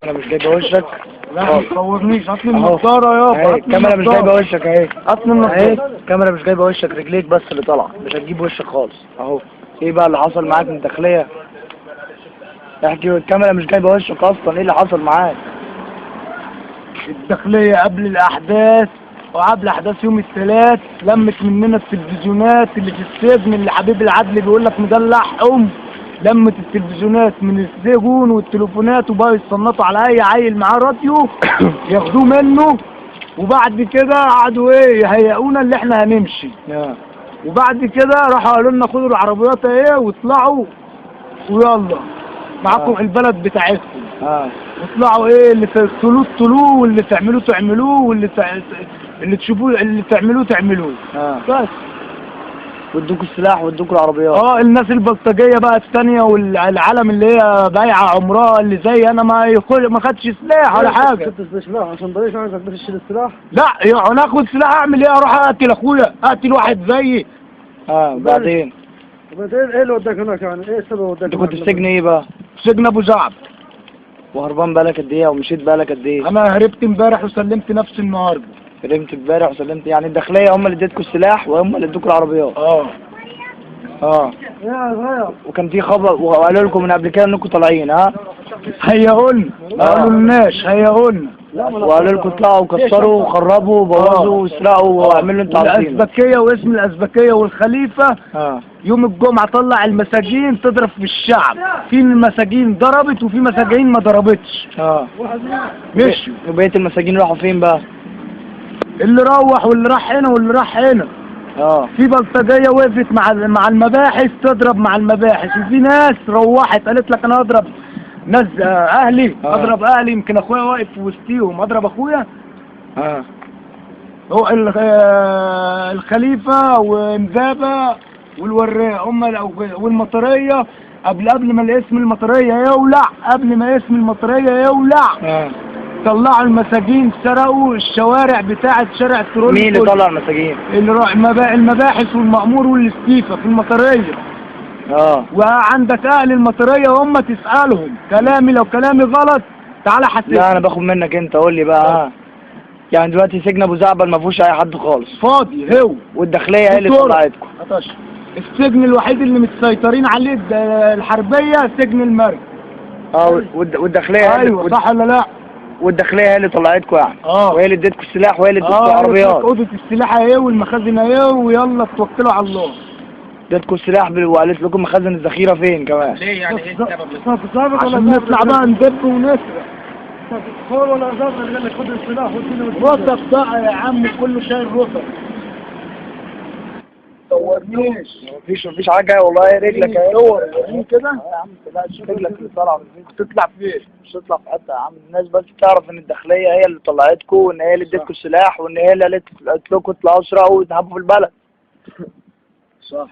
انا مش جايبه وشك. لا ما تصورنيش، هات لي أهو. النضارة يابا. اهي هات لي الكاميرا مش جايبه النضارة. وشك اهي. هات لي النضارة. اهي الكاميرا مش جايبه وشك، رجليك بس اللي طالعه، مش هتجيب وشك خالص اهو. ايه بقى اللي حصل معاك من الداخلية؟ احكي، الكاميرا مش جايبه وشك اصلا. ايه اللي حصل معاك؟ الداخلية قبل الأحداث وقبل أحداث يوم الثلاث لمت مننا التلفزيونات اللي في السجن، اللي حبيب العدل بيقول لك مدلعهم. لمت التلفزيونات من السجون والتليفونات، وبقوا يتصنطوا على أي عيل معاه راديو ياخدوه منه. وبعد كده قعدوا إيه يهيئونا اللي إحنا هنمشي. وبعد كده راحوا قالوا لنا خدوا العربيات اهي واطلعوا ويلا معاكم البلد بتاعتكم. واطلعوا ايه اللي تقتلوه اقتلوه، واللي تعملوه تعملوه، واللي اللي تشوفوه اللي تعملوه تعملوه. بس. وادوكوا السلاح وادوكوا العربيات. الناس البلطجيه بقى الثانية والعالم اللي هي بايعه عمرها اللي زي انا ما يخل ما خدش سلاح ولا حاجة. سلاح عشان ضريش عايزك بس تشيل السلاح. لا يعني انا اخد سلاح اعمل ايه؟ اروح اقتل اخويا؟ اقتل واحد زيي؟ بعدين وبعدين ايه اللي وداك هناك يعني؟ ايه السبب وداك؟ انت كنت في سجن ايه بقى؟ سجن ابو زعب. وهربان بقالك قد ايه ومشيت بقالك قد ايه؟ انا هربت امبارح وسلمت نفسي النهارده. سلمت امبارح وسلمت، يعني الداخلية هم اللي اديتكوا السلاح وهم اللي ادوكوا العربيات. يا صغير. وكان في خبر وقالوا لكم من قبل كده انكم طالعين؟ ها؟ هيقولنا ما قالوا لناش، هيقولنا. وقالوا لكم اطلعوا وكسروا وخربوا وبوظوا واسرقوا واعملوا اللي انتوا عاوزينه. الأزبكية واسم الأزبكية والخليفة يوم الجمعة طلع المساجين تضرب في الشعب، في المساجين ضربت وفي مساجين ما ضربتش. مشوا. وبقية المساجين راحوا فين بقى؟ اللي روح واللي راح هنا واللي راح هنا. في بلطجية وقفت مع المباحث تضرب مع المباحث، وفي ناس روحت قالت لك انا اضرب ناس اهلي. اضرب اهلي، يمكن اخويا واقف في وسطيهم، اضرب اخويا. هو الخليفة ومزابة والوراق هم والمطرية قبل ما الاسم المطرية يولع، قبل ما اسم المطرية يولع طلعوا المساجين، سرقوا الشوارع بتاعة شارع الترول. مين اللي طلع المساجين؟ اللي راح المباحث والمأمور والاستيفة في المطرية. وعندك أهل المطرية هم تسألهم، كلامي لو كلامي غلط تعالى حاسبني. لا انا باخد منك انت، قول لي بقى. يعني دلوقتي سجن ابو زعبل ما فيهوش اي حد خالص؟ فاضي هو. والداخلية هي اللي دكتور. طلعتكم؟ عطش. السجن الوحيد اللي متسيطرين عليه الحربية سجن المرج. والداخلية هي اللي ايوه صح ولا لا؟ والداخلية هي اللي طلعتكم يعني؟ وهي اللي اديتكم السلاح وهي اللي اديتكم العربيات؟ اوضة السلاح اهي والمخازن اهي، ويلا توكلوا على الله. اديتكم السلاح وقالت لكم مخازن الذخيرة فين كمان؟ ليه يعني ايه السبب؟ عشان نطلع بقى ندب ونسرق. صور ولا ظابط قال لك خد السلاح واديني. رتب بقى يا عم، كله شايل رتب. صورنيش. مفيش حاجة والله، رجلك اهي. صور وريني كده. يا عم ما تقلقش، رجلك اللي طالعة من الفيديو. تطلع فين؟ مش تطلع في حتة يا عم، الناس بس تعرف ان الداخلية هي اللي طلعتكم، وان هي اللي اديتكم السلاح، وان هي اللي قالت لكم اطلعوا اسرقوا وتهبوا في البلد. صح.